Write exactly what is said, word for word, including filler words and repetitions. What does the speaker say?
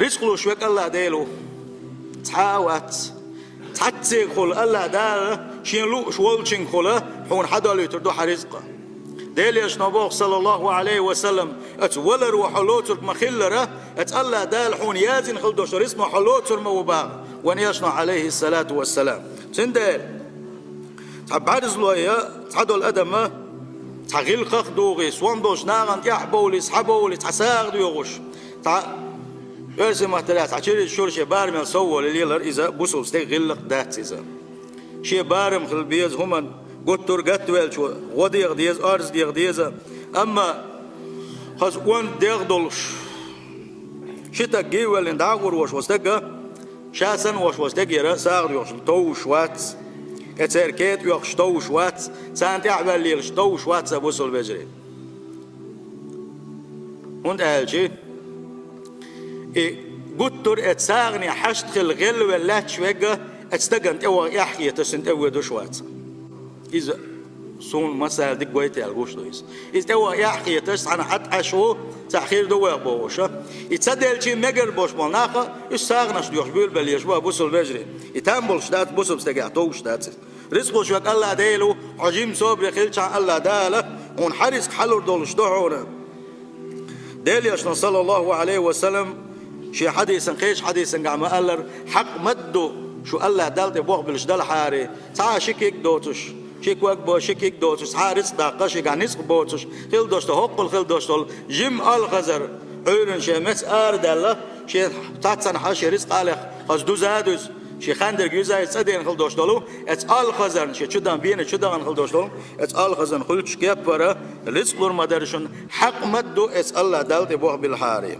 Рицкъ луш верг АллахӀ Дела ву. Цхьа а вац. Цхьаццегахула АллахӀ Дала шен лууш волчуьнгахула хьуна хьадолуьйтур ду хьан рицкъ. Делан Элчано боху, саллаллахӀу Ӏалайхи ва саллам, оцу валаро хьо лоцург ма-хиллара, оцу АллахӀ Дала хьуна яздина хила долуш долу рицкъ ма хьо лоцур ма ву боху вайн Элчано, Ӏалайхиссалату вассалам. Цундела цхьа бӀаьрзлой, цхьадолу адам цхьа гӀиллакхах а дугӀий, сонта долчу нахана тӀаьхьа бовлий, схьабовлий, цхьа сагӀа доьхуш, цхьа оьрсийн маттахь цхьа чириза шура шен барамел сов волий лелар иза бусалба стеган гӀиллакх дац иза. Шен барам хила беза хӀуманна, гуттар а гатвеллачо гӀо деха деза, орца деха деза. Амма хаза онда дегӀ долуш, ши стаг гӀийвеллина дӀа а гӀур волуш волу стага, ша санна волуш волу стегера сагӀа доьхуш товш вац, я церан кета оьхуш товш вац, царна тӀаьхьаваьлла лелаш товш вац сан бусалба вежарий. ХӀунда аьлча и гуттар а оцу сагӀане хьашт хилла гӀелвелла лаьтташ верг оцу стагана тӀе ваха эхь хеташ, цунна тӀе воьдуш вац. Иза суна масала дика гойту аьлла гуш ду иза. Иза тӀе ваха эхь хеташ, цхьана хьатта Ӏаш ву, цхьа хир ду вайх бохуш. И ца делча а мегар болуш болу нах а, уьш сагӀанаш доьхуш буьйлабелла езаш бу бусалба вежарий. И там болуш дац, бусалба стагехь товш дац иза. Рицкъ луш верг АллахӀ Дела ву, хьо жимма собаре хилчахьана АллахӀ Дала хьуна хьан рицкъ хьалур долуш ду хьуна. Делан Элчано, саллаллахӀу Ӏалайхи ва саллам, шен хьадисан, кхечу хьадисангахь ма-аллара, хьакъ ма-дду шу АллахӀ Далла тӀе болх буьллуш делахьара, цхьа а ши куьг доцуш, ши ког бо, ши куьг доцуш, цхьа а рицкъ даккха, шегахь ницкъ боцуш, хила долуш долу, хӀоккхул хила долуш долу жимма алхазар, Ӏуьйранна шен меца арадаьлла, шен цхьаццанхьа шен рицкъ а лехна, хаза дуза а дуьзна, шен хандерг юьззина цӀа дена хила долуш долу, оцу алхазарна, шен чу дан бена чу дахана хила долуш долу, оцу алхазарна хуьлуш кеппара рицкъ лур ма дара шуна, хьакъ ма-дду оцу АллахӀ Далла тӀе болх биллахьара.